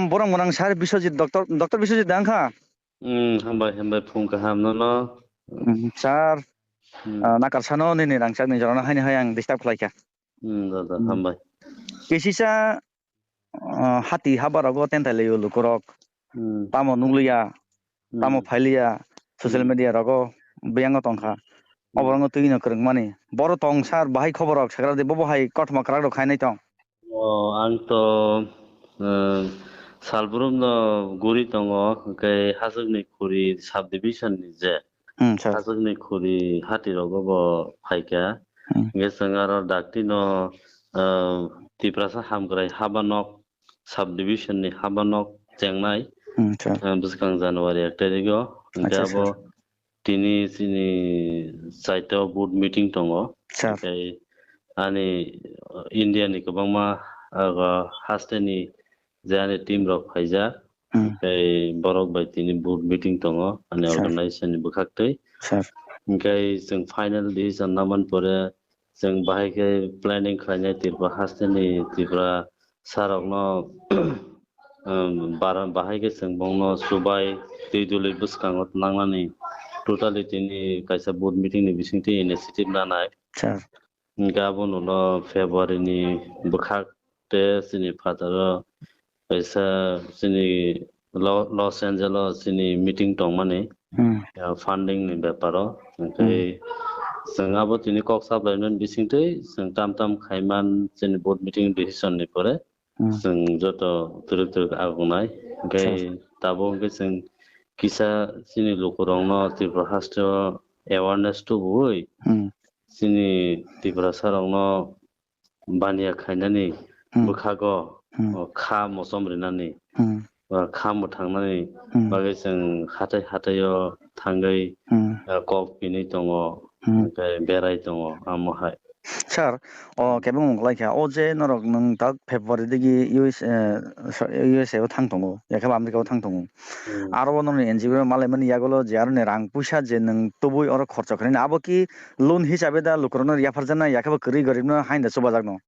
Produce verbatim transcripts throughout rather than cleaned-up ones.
Borok mwnang sir Biswajit, Doctor, Doctor Biswajit da wngkha? Hmm, hambai, hambai, phung kaham nono. Hmm, sir, Hmm. ah, nakar sano nini rangchakni jorano haini hai ang disturb khlaikha. Hmm, da, da, Hmm. hambai. Kisisa, ah, hati habarogo tentai laio lukurok. Hmm. Tamo nukliya, tamo Hmm. phailiya, social Hmm. media rogo biyang tongkha. Hmm. Oborogno twi no kwrwngmani. Boro tong sir, bahai khobor rok sakra di, bobo hai kothoma kwrak rok khainai tong. O, ang to, eh, salbrum no guri tongo, hwnkhe Hasukni Khuri subdivision ni je. Hmm, sir. Hasukni Khuri hati rogo bo phaikha. Hmm. Hwnkhe chwng aro dakti no, eh, Tiprasa Hamkrai Habanok subdivision ni Habanok chengnai. Hmm, sir. Eh, bwskang January ek tarikh o. Hwnkhe Acha, abo sir. Tini chini saito board meeting tongo. Sir. Tei ani India ni kwbangma, ah, haste ni je ani team rok phaijak. Hmm. Tei borok bai tini board meeting tongo ani Sir. organization ni bwkhak twi. Sir. Hwnkhe chwng final decision naman pore chwng bahai khe planning khlainai Tripura haste ni Tripura sir rokno, um, bara-, bahai khe chwng bongno chubai twi dului bwskango nangnani totally tini kaisa board meeting ni bisingtwi initiative nanai. Sir. Hwnkhe abono ulo February ni bwkhak tei chini phataro kaisa chini Lo-, Los Angeles chini meeting tongmani, Hmm. ah, funding ni beparo. Hwnkhe Hmm. chwng abo tini kok saplaimani bisingtwi chwng tam tam khaiman chini board meeting decision ni pore Hmm. chwng joto twrwk twrwk agongnai. Hwnkhe Sir. tabuk hwnkhe chwng kisa chini lukurokno Tripura haste o awareness tubuwi Hmm. chini Tiprasa rokno baniya khainani Hmm. bwkhago, Hmm. o, kha mosom rinani, Hmm. o, kha mwthangnani Hmm. bagwi chwng hathai hathai o thangwi, Hmm. o, kok pinwi tongo, Hmm. hwnkhe berai tongo amo hai. Sir, o Hmm. kebeng mung lai kha, o je norok nwng tak February digi U S, eh, so-, U S A o thang tongo, yakhe America o thang tongo. Hmm. Aro bo norokni N G O no malaimani yagulo je aroni rang puisa je nwng tubui oro khorcho khlainai, abo ki loan hisabe da lukurokno yapharjaknai, yakhe bo kwrwi goribno haino chubajakno?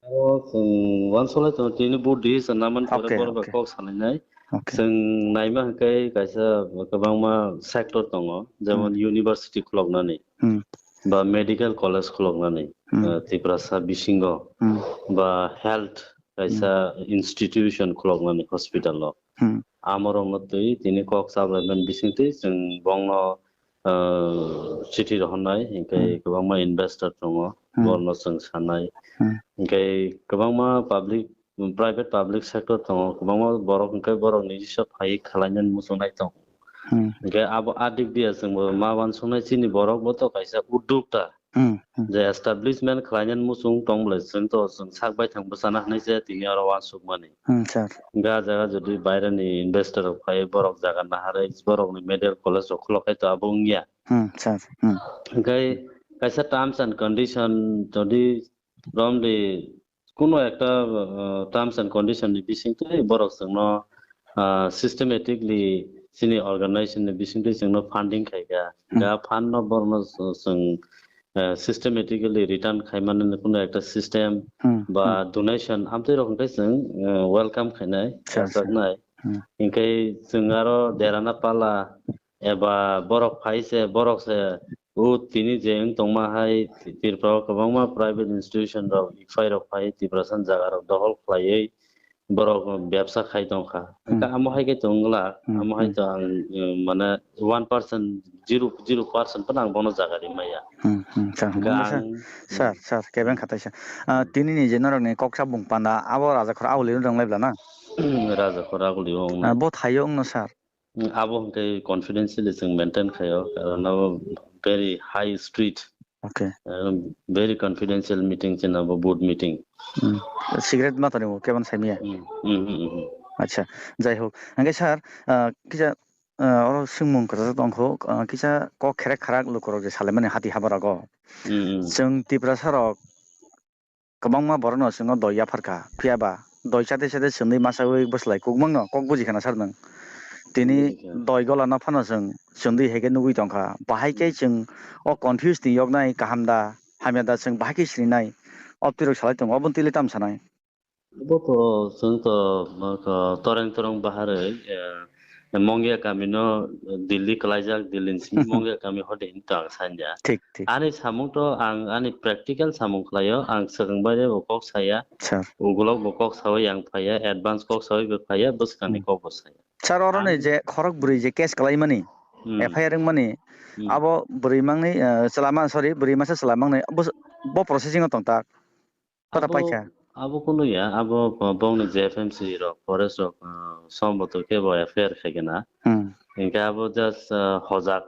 Aro chwng uansuknai tongo, tini board decision naman pore Okay, borok bai okay. kok salainai. Okay. Chwng naima hwnkhe kaisa kwbangma sector tongo, jemon Hmm. university khuloknani, Hmm. ba medical college khuloknani, Hmm. eh, Tiprasa bisingo, Hmm. ba health kaisa Hmm. institution khuloknani hospital o. Hmm. Amorokno twi tini kok chaplaimani bisingtwi chwng bongno, ah, chithi rohornai, hinkhe Hmm. kwbangma investor tongo, Hmm. borokno chwng sanai. Hmm. Hinkhe kwbangma public, private public sector tongo, kwbangma borok hinkhe borok nijisa phaiwi khwlainani muchungnai tongo. Hmm. Hinkhe abo a dik diya chwngbo ma uansuknai chini borokbo to kaisa uddokta. Hmm, hmm. Je establishment khlainani muchung tong bwlai, chwng to chwng sak baithang bwchana hinwi se tini oro uansukmani. Hmm, sir. Ga jaga jodi baireni investor rok phai, borok jaga naharwi, borokni medical college rok khulok khai to abo wngya. Hmm, sir. Hmm. Hwnkhe kaisa terms and condition jodi romdi kuno ekta, uh, terms and condition ni bisingtwi borok chwngno, uh, systematically chini organization ni bisingtwi chwngno funding khaikha. Hmm. Ga fund no borokno chwng, uh, systematically return khaimani kuno ekta system Hmm, ba hmm. donation amtwi rok hwnkhe chwng, uh, welcome khainai, Sir, sir. rwjaknai. Hmm. Hinkhe chwng aro derana pala eba borok phai se, borok se, o tini je wng tongma hai Tripura o kwbangma private institution rok, ifai rok phai Tiprasa ni jaga rok dohol khlaiwi borok bebsa khai tongkha. Hmm. Hwnkhe amo hai khe tong glak, Hmm, amo hai hmm. to ang, um, mane one percent, zero, zero percent phano ang bono jaga ri maya. Hmm, hmm, sir. Hwnkhe Hwnkhe ang, sir, hmm. sir, sir, kebeng kha taisa. Ah, Hmm. tini ni je norok ni kok sabung panda, abo Rajakhor Aguli rong lai bla na? Rajakhor Aguli o wng Ah, na. bo thaio wng no, sir? Hmm, abo hwnkhe confidentially chwng maintain khaio, karon abo very high street. Okay. Um, very confidential meeting chini abo board meeting. Hmm. Secret ma toni bo kebang sai miya? Hmm, hmm, hmm, hmm, hmm. Acha, jai hok. Hwnkhe sir, ah, kisa, ah, oro swngmung kwchajak tongkho, ah, kisa kok kherek kharak lukurok je salaimani hati habarogo. Hmm, hmm. Chwng Tiprasa rok kwbangma borokno chwngno doi yapharkha, phiyaba doi chate chate chwngwi masawi bwslai kukmangno kok buji khana sar nwng. Tini Buji kha. Doi golano phano chwng chwngwi haikhe nugwi tongkha. Bahai khe Hmm. chwng o confuse ni yoknai kaham da, hamya da chwng bahai khe sininai. Obtwirok salai tongo, obo twile tam sanai? Bo to, chwng to, ma, ko, toreng toreng baharwi, eh, Mongia kami no Delhi kwlaijak, Delhi ni simi Mongia kami hode hinwi to ang sanya. Thik, thik. Ani samung to ang ani practical samung khlaio, ang swkang bai bo kok saya, Sir. Ugulok bo kok sawi yang phaya, advance kok sawi bo phaya, bwskang ni Hmm. Kok bo saya. Sir, oro ni Ang je khorok bwrwi je case kwlaimani, Hmm. F I R wngmani, Hmm. Abo bwrwi mangni, eh, chwla man, sorry, bwrwi masa chwla mangni, bo, bo processing o tong ta. Kota Abo, paikha. Abo kunu ya, abo bo-, bongni je F M C rok, forest rok, ah, somboto khe bo F I R khai gana. Hmm. Hinkhe abo just, ah, hojak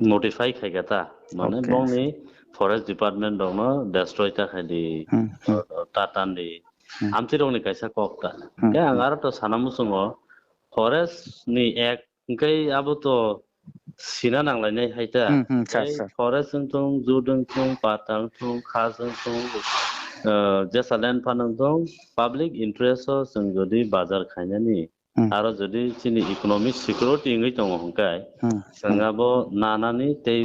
notify khai kha ta. Mane Okay. Bongni forest department rokno destroy ta khai di, Hmm, hmm. Ah, ta tan di. Hmm. Amchi rokni kaisa kok ta. Hmm, Hinkhe ang hmm. Aro to sana muchungo forest ni act hinkhe abo to sina nanglainai hai ta. Hmm, hmm, sir, Tei sir. Forest wng thung, jut wng thung, pata wng thung, khas wng thung, uh, jesa land phan wng thung, public interest o chwng jodi bazar khainani, Hmm. Aro jodi chini economic security wngwi tongo hwnkhe, Hmm, chwng hmm. Abo nanani tei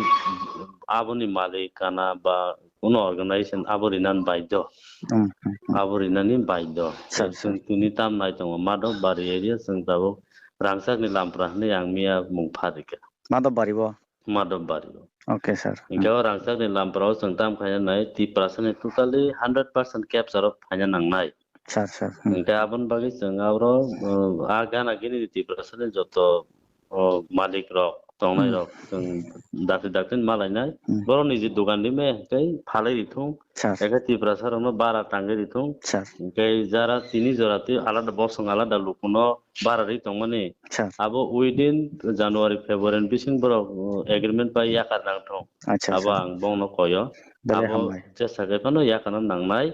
aboni malik kana ba kuno organization abo rinani baidho. Hmm, hmm, hmm. Abo rinani baidho. Sir, Chwng sir. Tini tam nai tongo, Madhobari area chwng tabuk Rangchakni Lampra hinwi ang miya mung pharikha. Madhobari bo? Madhobari bo. Okay, sir. Hinkhe Hmm. O Rangchakni Lampra o chwng tam khaina nai, Tiprasani totally hundred percent capture o phaina nangnai. Sir, sir. Hmm. Hinkhe aboni bagwi chwng abro, uh, a gana gini Tiprasani joto o malik rok, tongnai Hmm. Rok, chwng dakti dakti malainai. Hmm. Borok niji dogan rimai tei phalai rithung. Sir. Eke Tiprasa rokno bara tangwi rithung. Sir. Hinkhe jara tini jora twi alada bosong alada lukuno bara ri tongmani. Sir. Abo within January, February ni bising borok, uh, agreement bai yakar nang thung. Acha, abo sir. Ang bongno koyo. Belai Abo hambai. Jesa khe phano yakarna nangnai.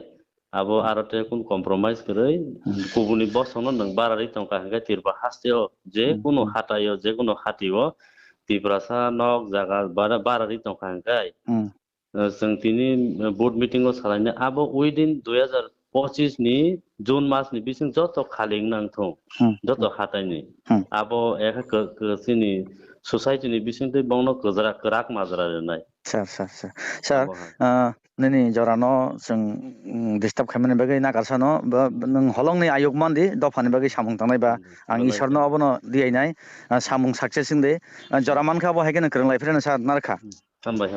Abo aro tei kunu compromise kwrwi, Hmm. Kubuni bosongno nwng barari tongkha hinkhe Tripura hasteo je Hmm, kunu hmm. Hataio, je kunu hatio Tiprasa nok jaga bara-, barari tongkha hinkhe, Hmm. Eh, chwng tini, eh, board meeting o salainai abo within dui hazar pochis ni June mas ni bising joto khali wngna wngthung, Hmm, joto hmm. Hataini. Hmm. Abo ekha kw-, kw-, chini society ni bising twi bongno kwjra-, kwrak majra rwnai. Sir, sir, sir. Sir, Abo hai. Ah, nini jorano chwng, mm, disturb khaimani bagwi nakarsano, ba, nwng holongni ayuk mandi, dophani bagwi samung tangnai ba, Hmm, ang belai Isorno khe. Obono diyainai, ah, samung success wngdi. Ah, jora mankha abo hai kheno kwrwng lai phirano sir, narwkha. Hmm, hambai,